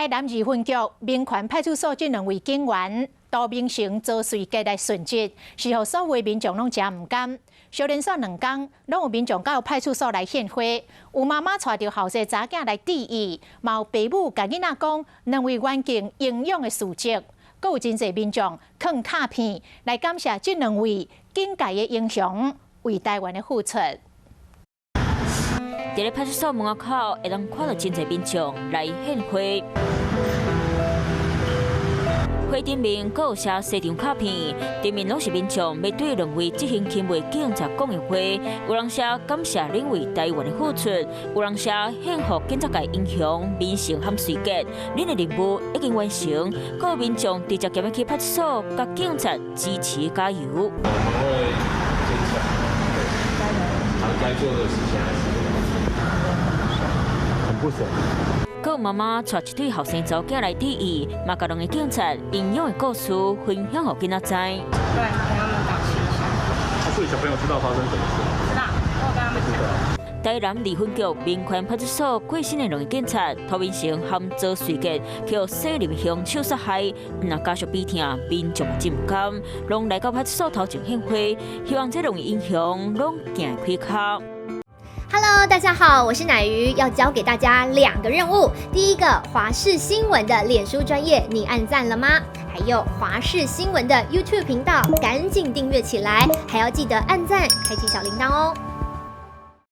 台南二分局民權派出所這兩位警員杜明成、周瑞杰來殉職，是予所有民眾攏誠毋甘。小連續2工，攏有民眾到派出所來獻花，有媽媽帶著後生查囝來致意，嘛有爸母共囡仔講兩位員警英勇的事蹟，閣有真濟民眾囥卡片來感謝這兩位警界的英雄為台灣的付出。佇咧派出所門口，會當看到真濟民眾來獻花。花頂面閣有寫四張卡片，頂面攏是民眾欲對兩位執行勤務警察講的話。有人寫感謝恁為台灣的付出，有人寫獻予警察界英雄明成和瑞杰，恁的任務已經完成。閣有民眾直接行去派出所，共警察支持加油。我們會堅強，對，該做的事情還是很不捨。閣有媽媽帶一對後生查某囝來致意，嘛共兩个警察英勇的故事分享予囡仔知。對，給他們打氣一下。所以小朋友知道發生什麼事？知道，我有跟他們講。台南二分局民權派出所過身的兩个警察涂明成和周瑞杰，予西林兇手殺害，毋但家屬悲痛，民眾嘛真毋甘，攏來到派出所頭前獻花，希望這兩位英雄攏行開跤。 Hello，大家好，我是奶魚，要交給大家兩個任務。第一個，華視新聞的臉書專頁，你按讚了嗎？還有華視新聞的 YouTube 頻道，趕緊訂閱起來，還要記得按讚，開啟小鈴鐺哦。